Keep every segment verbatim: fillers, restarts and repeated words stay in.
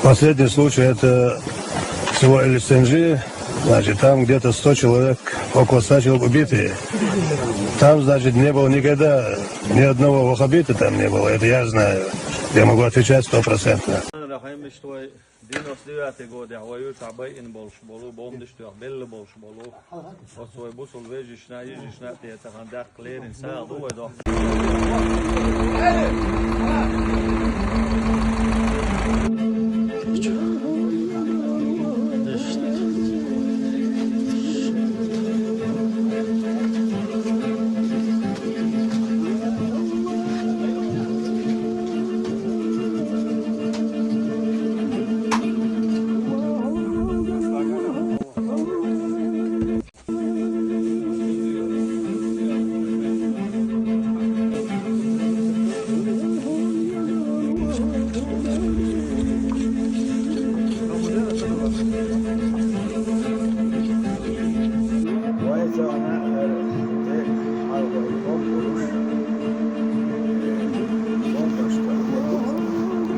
Последний случай — это село Эль-Сенджи, значит, там где-то сто человек, около ста человек убиты. Там, значит, не было никогда ни одного ваххабита, там не было, это я знаю. Я могу отвечать стопроцентно. Девяносто девятый годехь вай юьртахь байина болуш болу, бомбанаш тоьхна белла болуш болу. Оцу вай бусулба вежаршна а, йижаршна а тӀе тахана даккха леррина сагӀа ду вай дохку.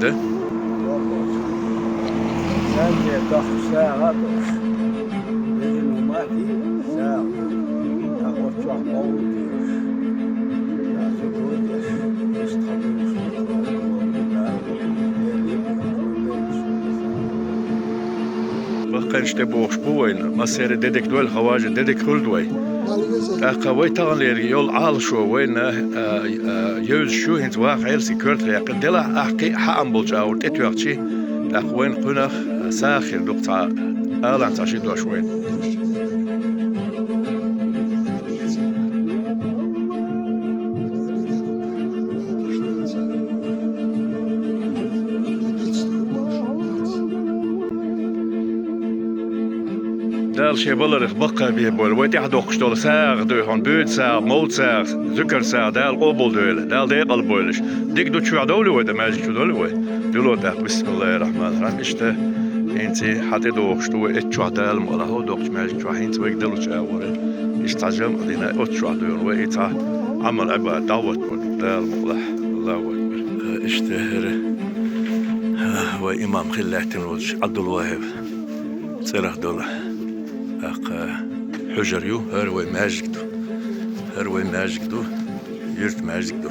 Да? Царна тӀе тахка сагӀа а долуш, вежарий хӀума а дийна, сагӀа, тӀаккха оццул къовла а деш, Дала зударий деш, иштта хьан дуьйцуш ду. Баккхийнаш тӀе бохуш бу вайна, массеран де дика дойла, хьаважа де дика хуьлда вай. ТӀаккха вай таханлера йолу Ӏалашо вайна, а, а, евзаш ю, хӀинца ваха хьерсий коьрта хьекхира, делахь ахь кхин а хьаам болчу агӀор тӀетоьхчи, тӀаккха вайна кхунах сагӀа хир ду-кх цхьа, алан цхьа ши дош вайна. Дала шен баларх баккха бен бойла. Вай тӀаьхьа доккхуш долу сагӀа дуй хьуна, буьйцу сагӀа, мовлу сагӀа, зуькар сагӀа, Дала къобалдойла, Дала декъал бойла уьш. Дика ду чохь довлий вай, тӀе маьждиг чу довлий вай? Дуьло тӀаккха, бисмиллахӀир-рахьманир-рахьим. Иштта, хӀинца хьан тӀе дохуш ду вай, эццу чохь Дала мукъалахь, хӀокху доккхачу маьждиг чохь хӀинца вайга далучу агӀора. Иштта цхьа жамӀ а дина, оццу чохь дуьйна вай, и цхьа Ӏамал-Ӏибадат, дӀахӀотта вай Дала мукъалахь. Аллаху акбар. Иштта хӀара, вай имам хилла лаьттина волчу Ӏабдулвахьиб цӀарах долу, тӀаккха, хьуьжар ю, хӀара вай маьждиг ду. ХӀара вай маьждиг ду, юьртан маьждиг ду.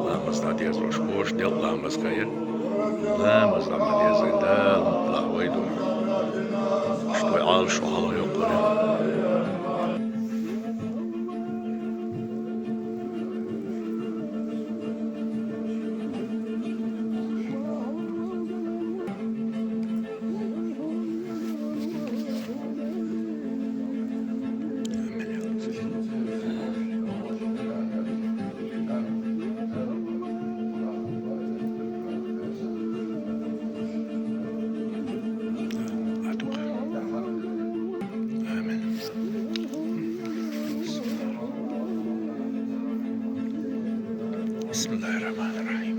Ламаз дӀадезалуш бу уьш, делкъа ламаз кхайира. Ламаз дӀа ма дезийла, Дала мукъалахь вай ду. Иштта вай Ӏалашо хьалха йоккхур ю. آمين. بسم الله الرحمن الرحيم.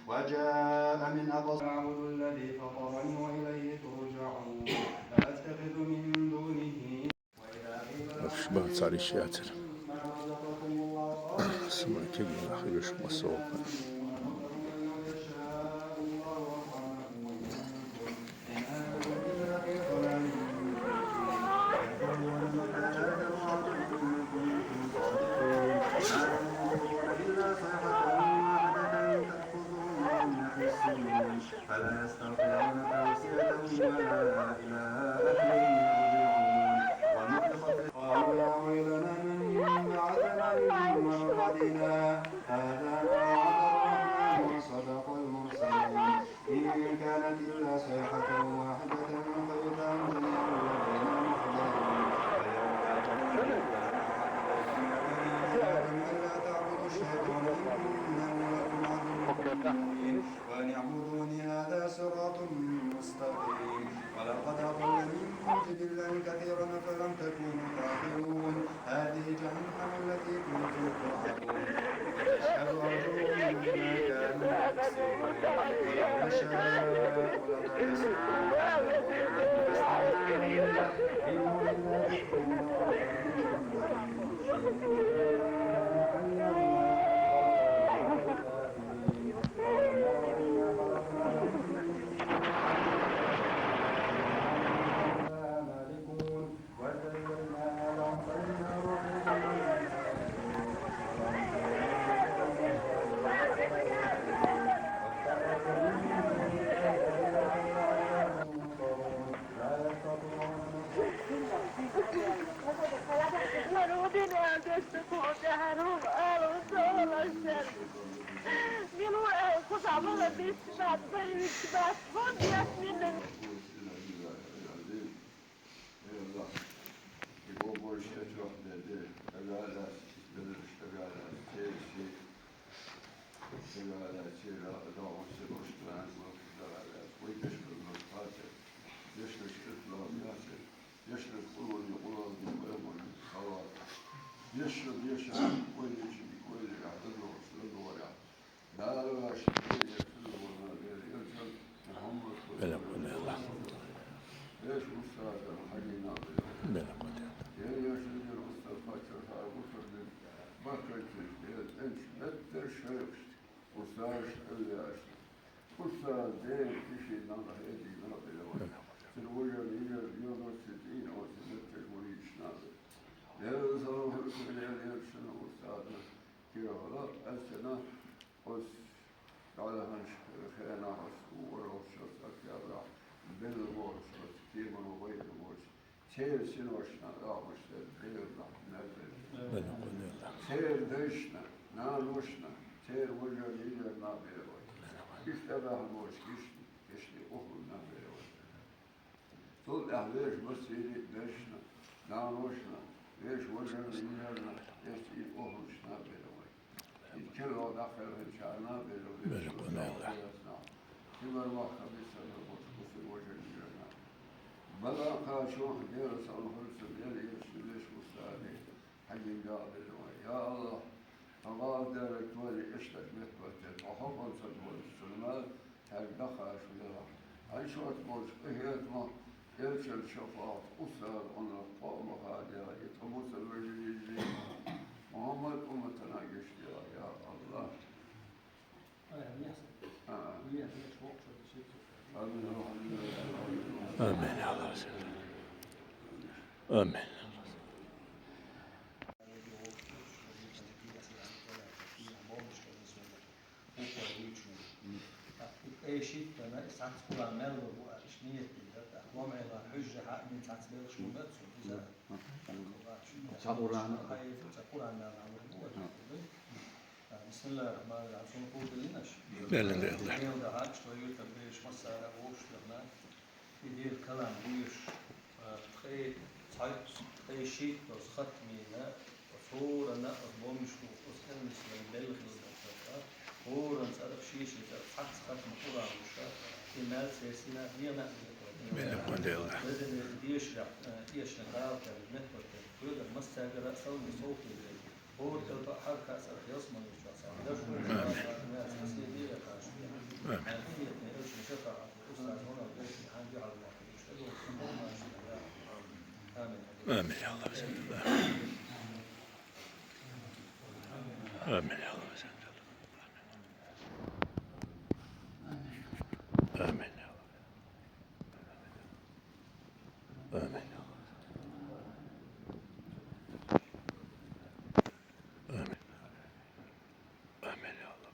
وجاء من أقصى المعبود الذي فطرني وإليه ترجعون. لا أتخذ من دونه وإذا قيل لهم أمشوا مما رزقكم الله قالوا لن يؤمنوا حتى يحاكموكم فيما شجر بينهم وأنفسهم ولو يشاء الله لأرحمهم وإن أنتم إن أنتم إلا في ضلال مبين. يقولون متى هذا الوعد إن كنتم صادقين. ما ينظرون إلا صيحة واحدة تأخذهم وهم يخصمون. فلا يستطيعون توصية ولا إلى أهلهم يرجعون. ونفخ في قالوا يا ويلنا من بعثنا من مرقدنا. هذا ما وعد الرحمن وصدق المرسلون. إن كانت إلا صيحة واحدة فإذا هم جميع لدينا محضرون. فليوم لا تملك نفس لنفس شيئا ألا تعبدوا الشيطان إنه لكم عدو مبين. وأن اعبدوني هذا صراط مستقيم. ولقد أضل منكم جبلا كثيرا أفلم تكونوا تعقلون. هذه جهنم التي كنتم توعدون. وتشهد أرجلهم بما كانوا يكسبون. ولو نشاء لطمسنا على أعينهم فاستبقوا النار. إنهم لا يؤمنون. Ey Allah, bu borç etrafdaydı. Evvela, evvela, evvela, evvela, evvela, evvela, evvela, Yaşlı, yaşlı, oy, yaşlı, oy, yaşlı, oy, yaşlı, oy, yaşlı, oy, yaşlı. Bela koyuyorlar. Bela koyuyorlar. Bela koyuyorlar. Bela koyuyorlar. Oz Ӏалахьанаш хенахь оц, ворхӀалгӀачу оц Октябрахь белла волчу оц кеманан вайна волчу церан синошна а, доккхачу дерриг белла нах наб белла. Белла кху белла. Церан дайшна, наношна, церан вежарна, йижарна а белла вай. Иштта тӀебаьхна болчу гишна, гишна охӀла наб белла вай. Цул тӀаьхьа вешан массеран а дайшна, наношна, вешан вежарна, йижарна, эццахь и охӀлушна а белла вай. И керло дӀакхелхинчарна а белла вай. Белла кху белла. Цигара вахка бисарна болчу кху вежарна, йижарна. Бала кхачо Делан салам хуьлда цунна, Делан Элчано, вешан устаза. Хьаьнгга а белла вай. Я АллахӀ, хьан гӀаза дерриг тойла иштта меттахӀоттийна, хьо хӀокхунца болчу цунна, цаьрга даха аша велахь. Хьайн шорта болчу къинхетамах Элчан шапаӀат, устазан къинхетам кхоъ ма хадийла, и тхан муса вежарий, Мухьаммад умматана гечделахь, я АллахӀ. Амин. Амин. Ткъе шийтта дана, и сац Къуръан мел лур бу аьлла, иштта ниет дина, тӀаккха ломхьалла хьуьжжа хьаъ мин цхьацца белхаш ма бац, иза. Ца Къуръан. Ца Къуръан мел лур бу аьлла. Бисмиллахир-рахманир-рахим. Шуна кхуза диллина аша? Белла, белла. Делан дуьхьа, тхо юьртара бераш массара а вовшахтоьхна, и Делан калам гуш, а, ткъе цхьайтта, ткъе шийтта долу хатам йина, хӀоранна а оцу бомбанаш тухуш, оцу кӀелнаш вайн белла хилла дара. ХӀоранна цӀарах, шен-шен цӀарах цхьацца хатам Къуръан луш, и мел церан сина а, дегӀана а мила кхойкхина. Мила кхойкхина, Делла. Везан Дела, дешарехь, а, эшна кхалхар меттахӀоттийна, кхоьгара массаьргара а салам, совгӀат хилла. ХӀора кӀелпа а, хьарка а цӀарах ялсамани чохь цхьаьна даш ву, Амин. Массаьрга а, массаьрга а Дела кхача. آمين يا الله. آمين يا الله. آمين يا الله. آمين يا الله. آمين. آمين يا الله.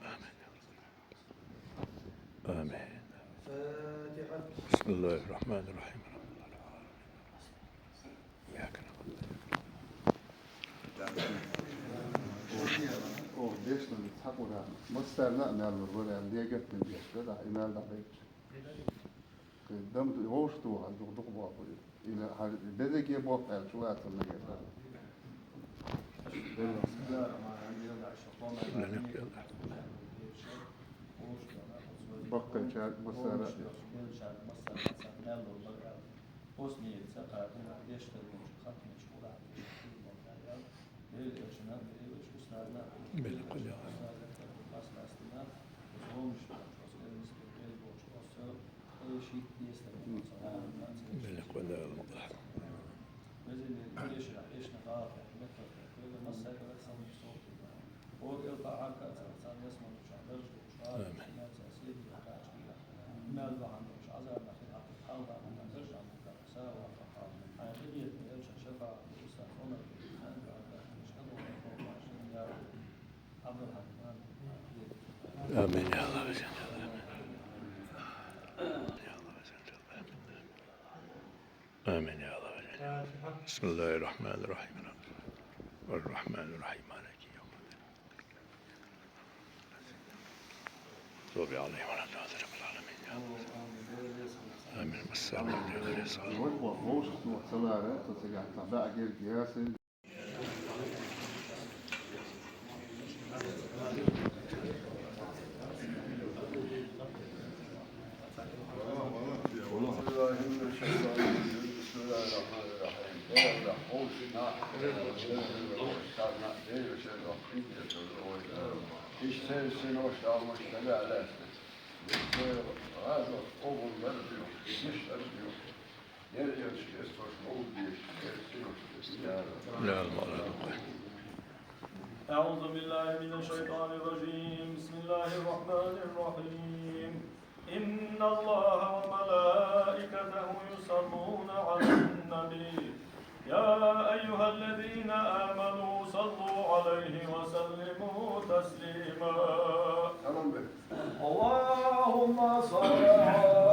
آمين. آمين. بسم الله الرحمن الرحيم. إياك نعبد وإياك نستعين. О, вечно не так ура. Массарна мел лур, легетмен дешде да, имел да бек. Дам гъошту, дукъ-дукъ боху. Ина хьажа безеге боху аьлла, чу лацалла герга. Баккхийчарга массара а. Белла къоял. Белла къоял. آمين. آمين يا الله. آمين يا الله. آمين يا الله. بسم الله الرحمن الرحيم. الرحمن الرحيم. مالك يوم الدين. صلى عليه وعلى آله وصحبه العالمين. آمين. والسلام عليكم. İşte sen hoş almış, beni alersin. İşte razı oğulları diyor, işleri diyor. Nereye çıkıyorsun? Hoş oğul diye çıkıyorsun. Ya Rabbi. أعوذ بالله من الشيطان الرجيم. بسم الله الرحمن الرحيم. إن الله وملائكته يصلون على النبي. يا أيها الذين آمنوا صلوا عليه وسلموا تسليما. Tamam be. اللهم صل على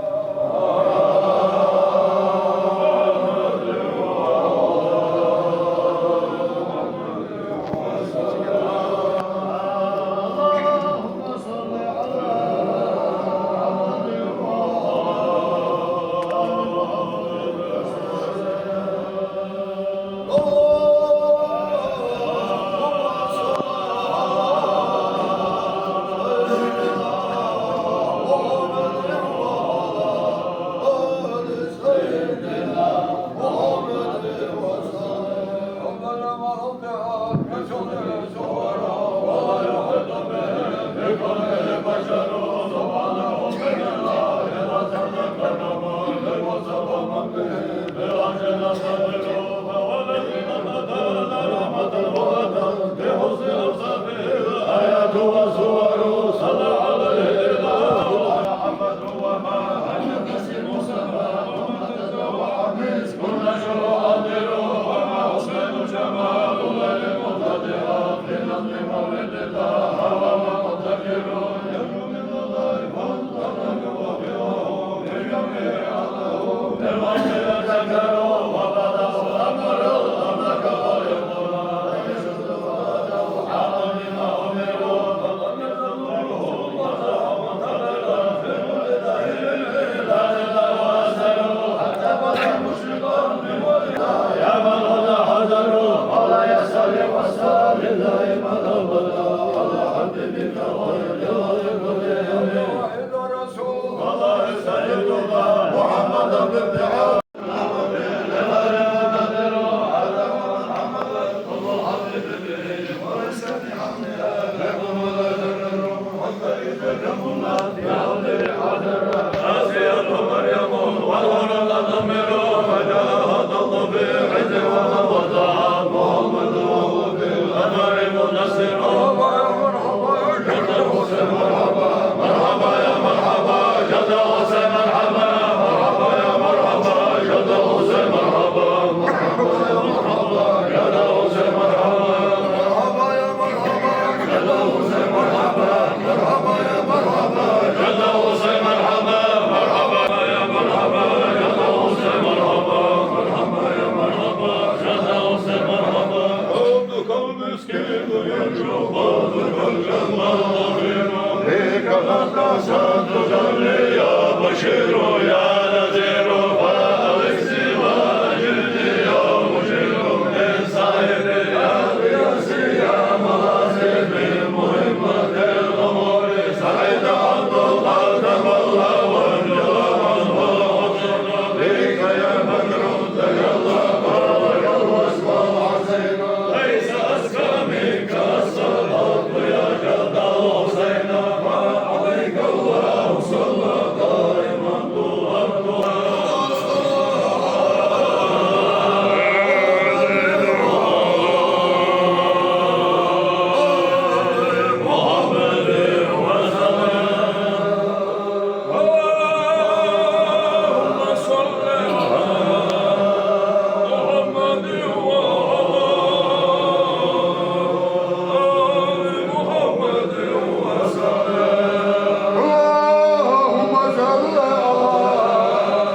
اللهم صل على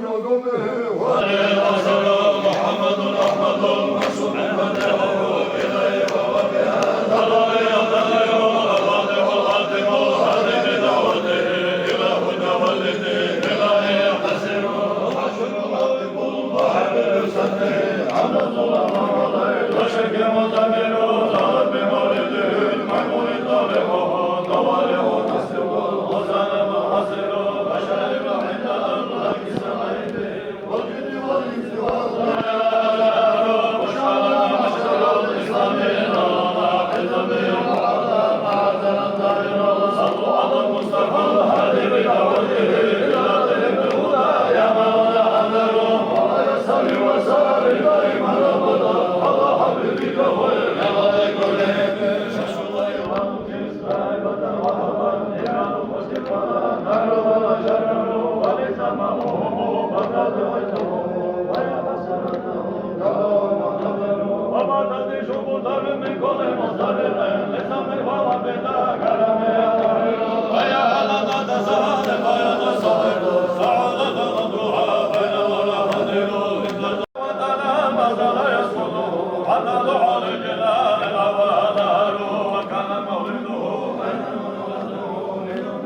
محمد وعلى آل محمد وسلم.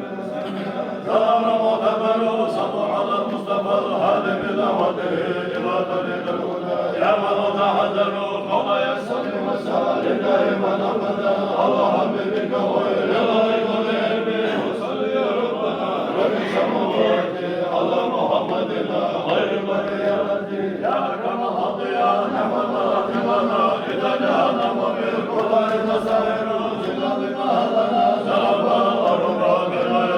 اللهم صل على سيدنا محمد وعلى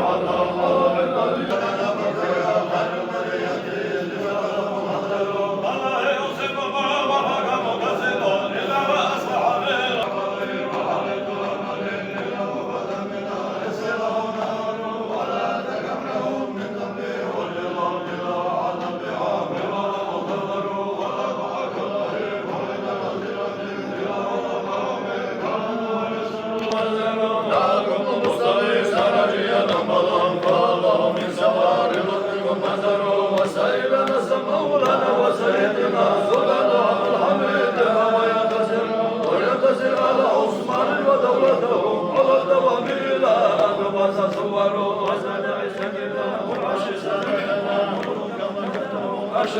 آل سيدنا محمد وسلم.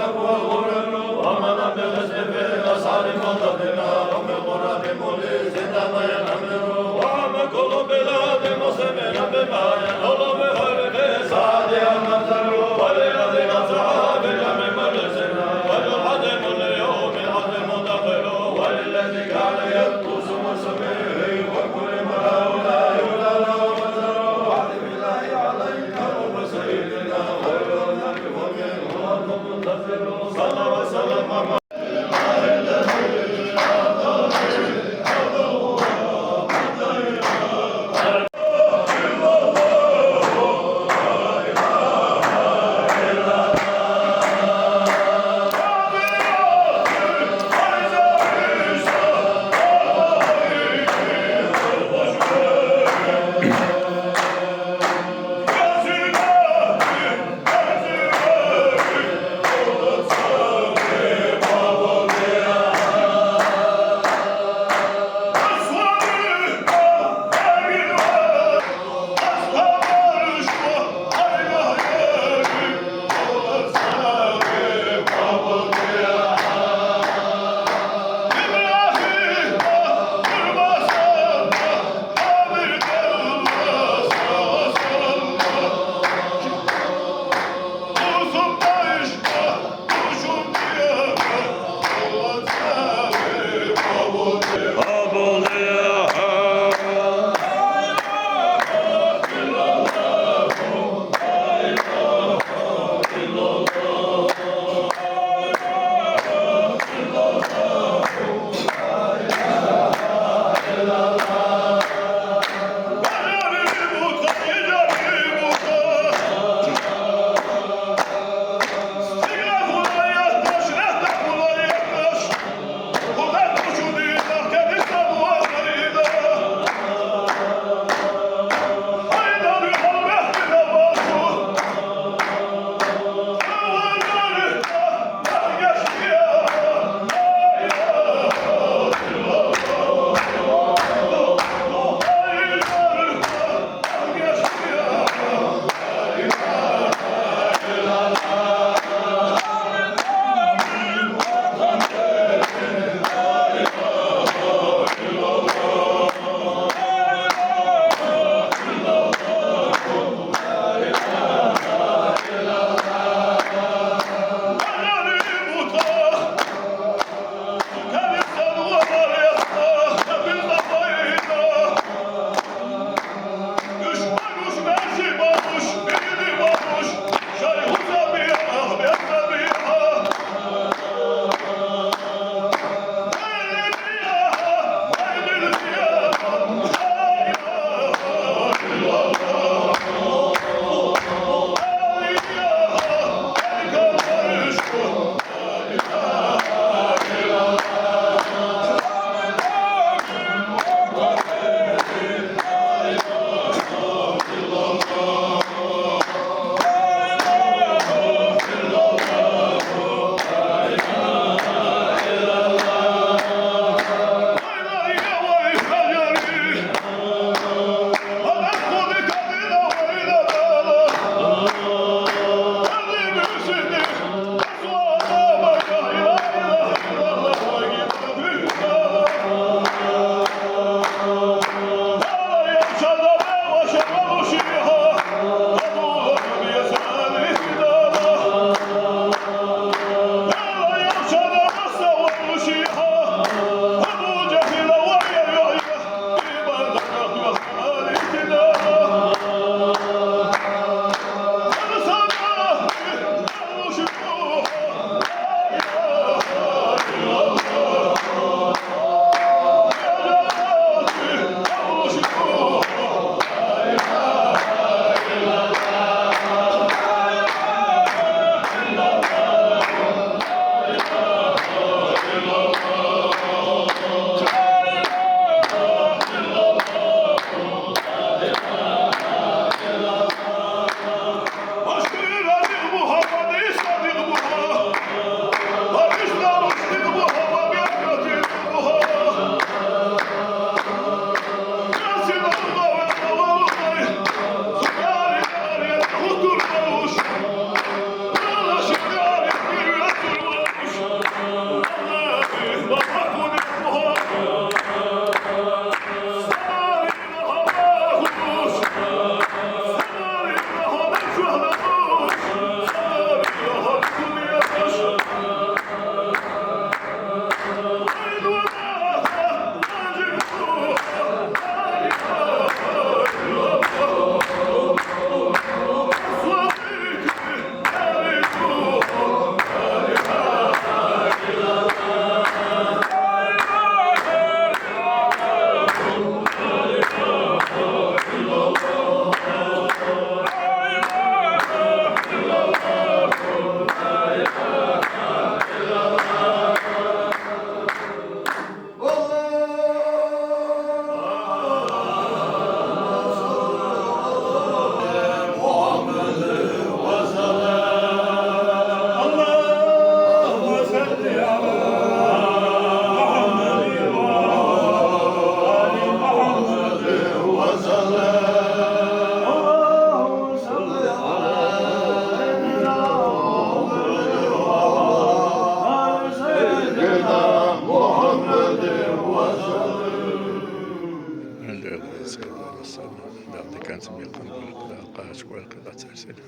Sallallahu aleyhi ve sellem. Dam dikan simi kan buluk da kaç kuel kıla çarşıda.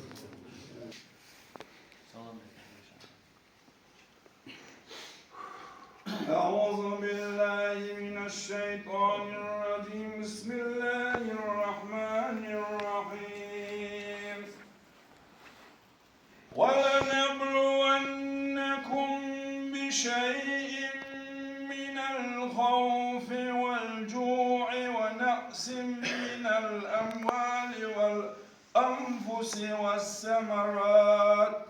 أعوذ بالله من الشيطان الرجيم. بسم الله الرحمن الرحيم. ولنبلونكم بشيء من الخوف والجوع ونقص من الأموال والأنفس والثمرات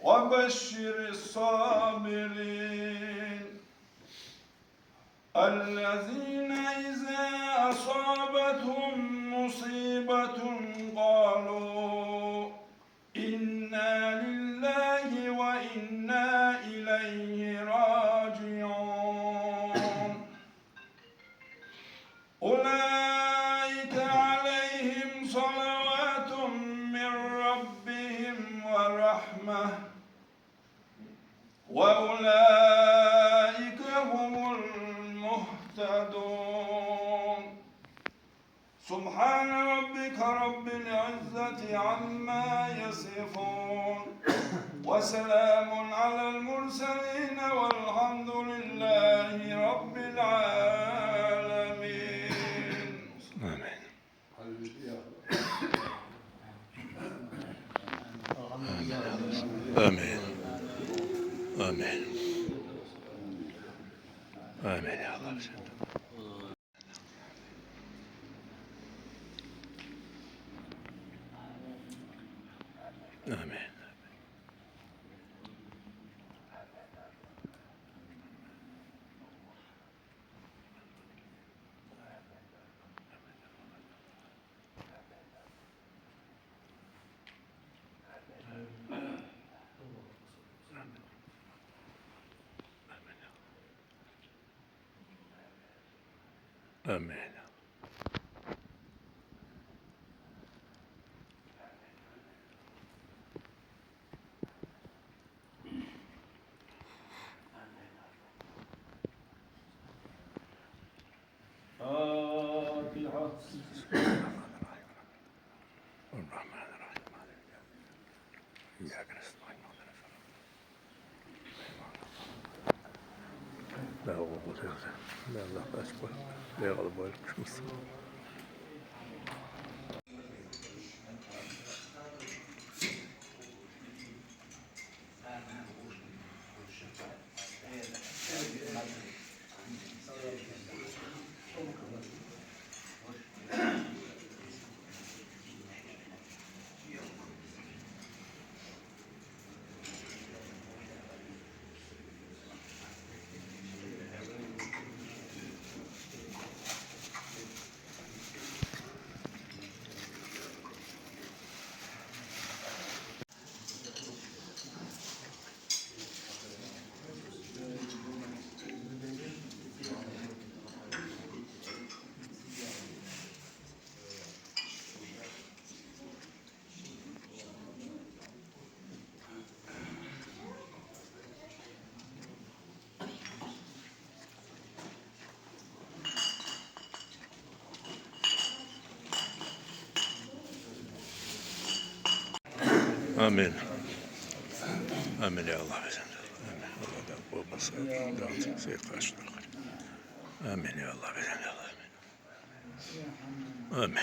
وبشر الصابرين الذين إذا أصابتهم مصيبة قالوا إنا لله وإنا إليه راجعون. أولئك عليهم صلوات من ربهم ورحمة وأولئك هم المهتدون. سبحان ربك رب العزة عما يصفون. وسلام على المرسلين والحمد لله رب العالمين. آمين. آمين. آمين. آمين يا الله. آمين. آمين. فاتحة. الرحمن الرحيم. إياك نستعين. لا غلب ولا يغلب. لا الله أكبر. لا غلب ولا يغلب. آمين. آمين يا الله. آمين. الله يبارك فيك. آمين يا الله. آمين. آمين.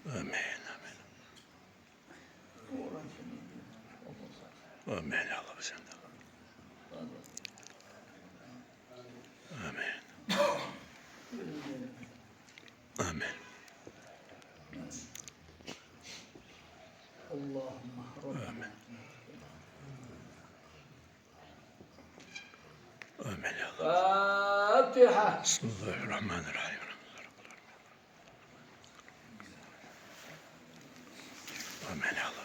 آمين. آمين. آمين يا الله. آمين. آمين. اللهم ربنا. آمين. آمين يا الله. فاتحة. بسم الله الرحمن الرحيم. آمين يا الله.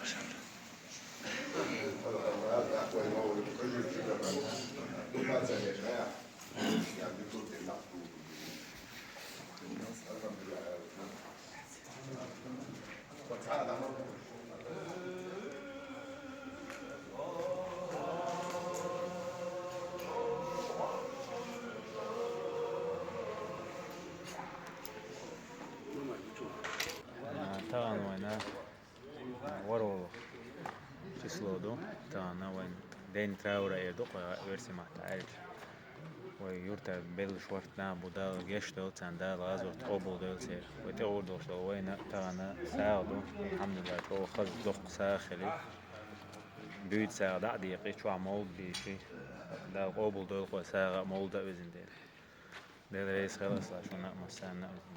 Тахана вайна ворхӀалгӀа число ду. Тахана вайн день траура эр ду, кхо версия маттахь аьлча. Вай юртара беллаш варт нах бу, Дала гечдойла царна, Дала гӀазот къобалдойла церан. Вай тӀе гӀур долуш долу вайна тахана сагӀа ду. Алхьамдулиллахь, чӀогӀа хаза доккха сагӀа хили. Буьйцу сагӀа дӀа а декъий, чохь мовлид дийши. Дала къобалдойла кхо сагӀа а, мовлид а везина дела. Дела реза хила аса шуна а, массарна а.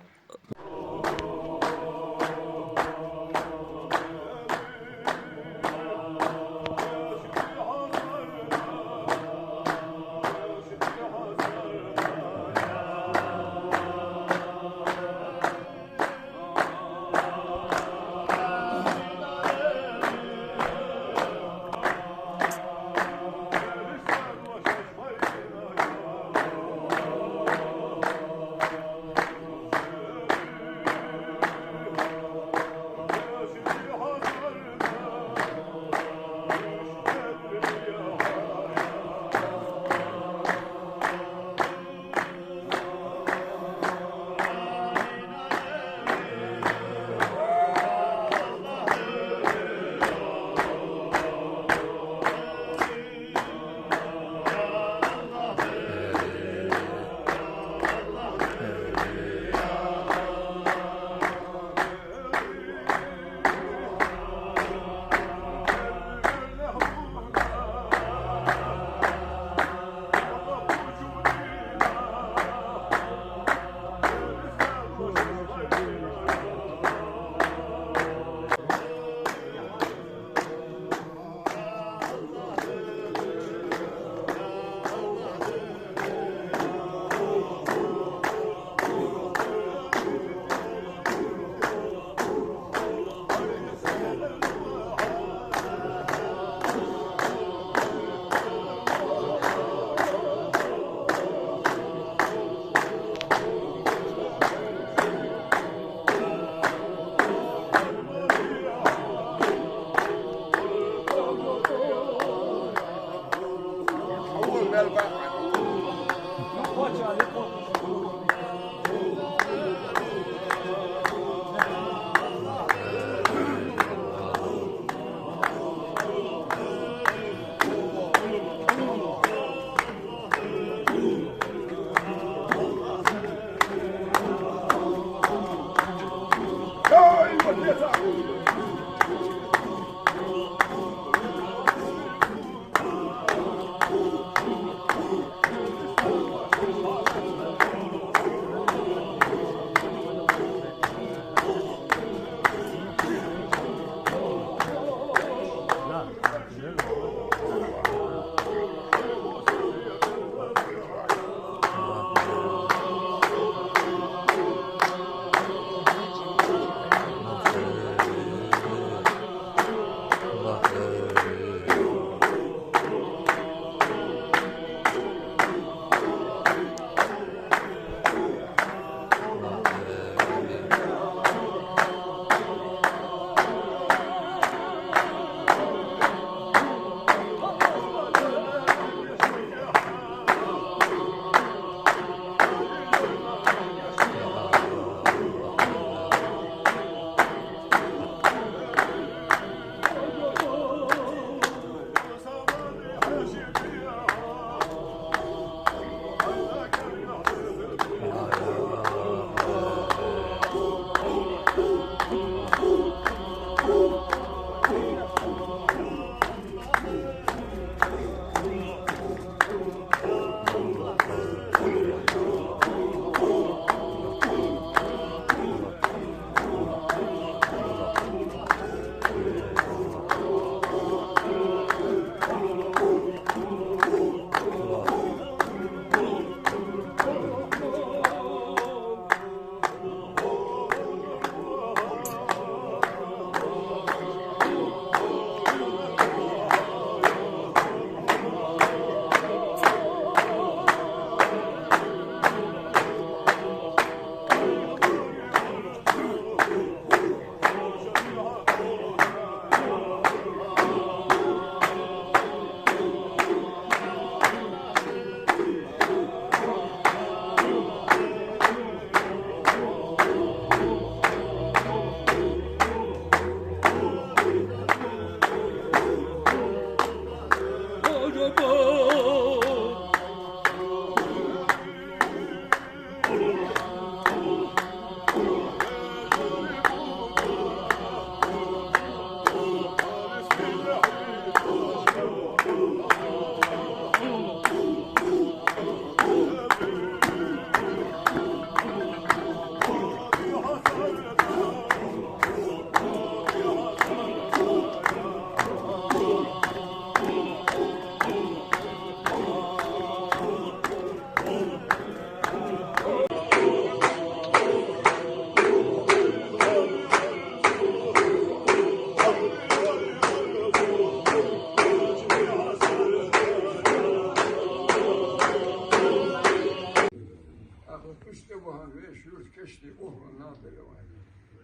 Юрт кешти ухрун набелевай.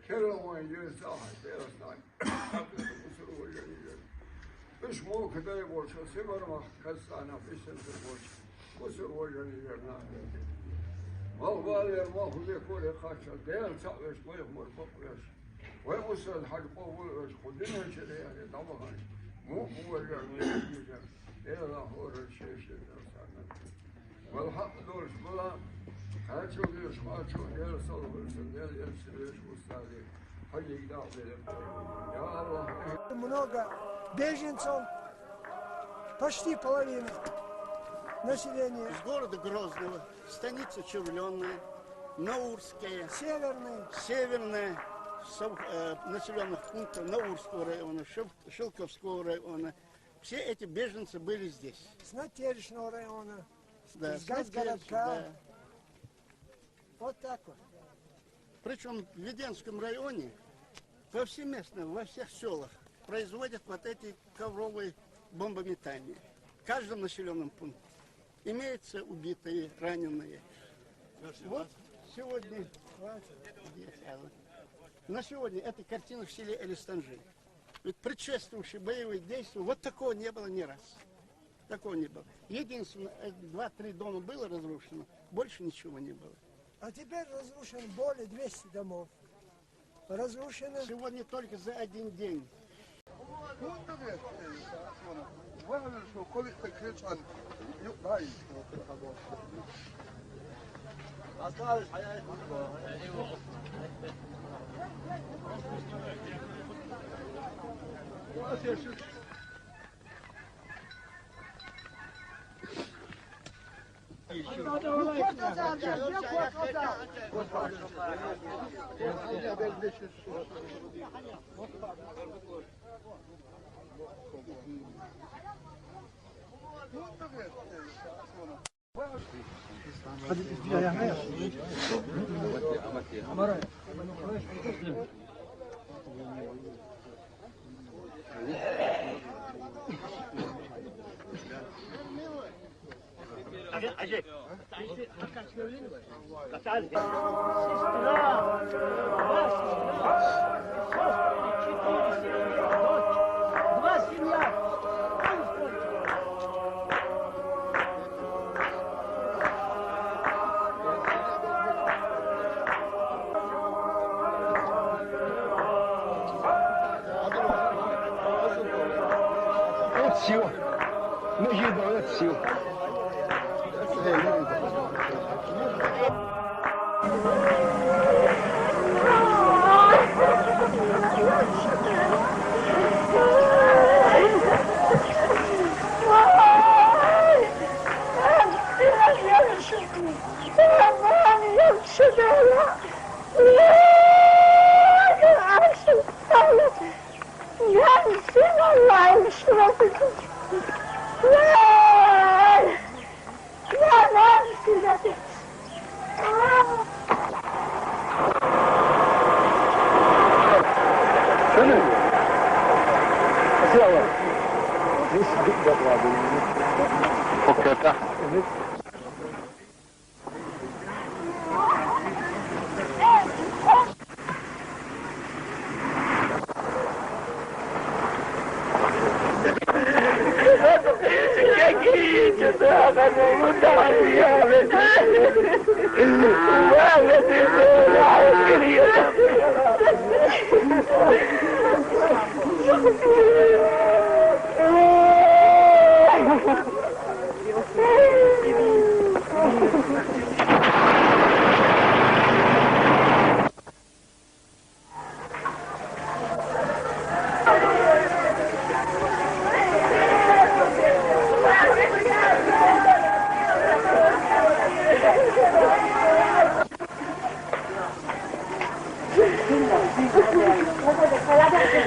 Кералван ерзахай, берастай. Мусор вожани ер. Уьш мокадай волча, Симармах касана, бисенсер волча. Мусор вожани ер набелевай. Малвалер, малхуле коре кхача, дел цавеш, вай хмур боквеш. Вай усад хад къовулвеш, худина чере яре, дамаган. Му вожани ер. Эла хора шеше дасана. Валхьакъ долуш бала, хьачо веш, хьачо, Дела салхалса, Дела элча веш устали, хьалиг дагъ белем. Я Аллах. Много беженцев, почти половина населения. Из города Грозного, станица Червленная, Наурская, Северный. Северная, сов-, э, населённых пунктов Наурского района, Шев-, Шелковского района. Все эти беженцы были здесь. С Надтеречного района. Да, из Газгородка. Да. Вот так вот. Причём в Веденском районе повсеместно во всех сёлах производят вот эти ковровые бомбометания. В каждом населённом пункте имеются убитые, раненые. Вот сегодня, на сегодня эта картина в селе Элистанжи. Ведь предшествующие боевые действия, вот такого не было ни раз. Такого не было. Единственное, э, два-три дома было разрушено, больше ничего не было. А теперь разрушено более двести домов. Разрушено. Сегодня только за один день. От сил. Ну, еда, от сил.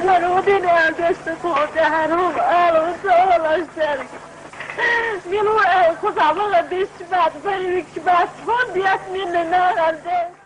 Wan u bini aadesta ku ogaharum alo sola seri. Milu e kusama la dishbat, bari wikbat, hon diat minne na ande.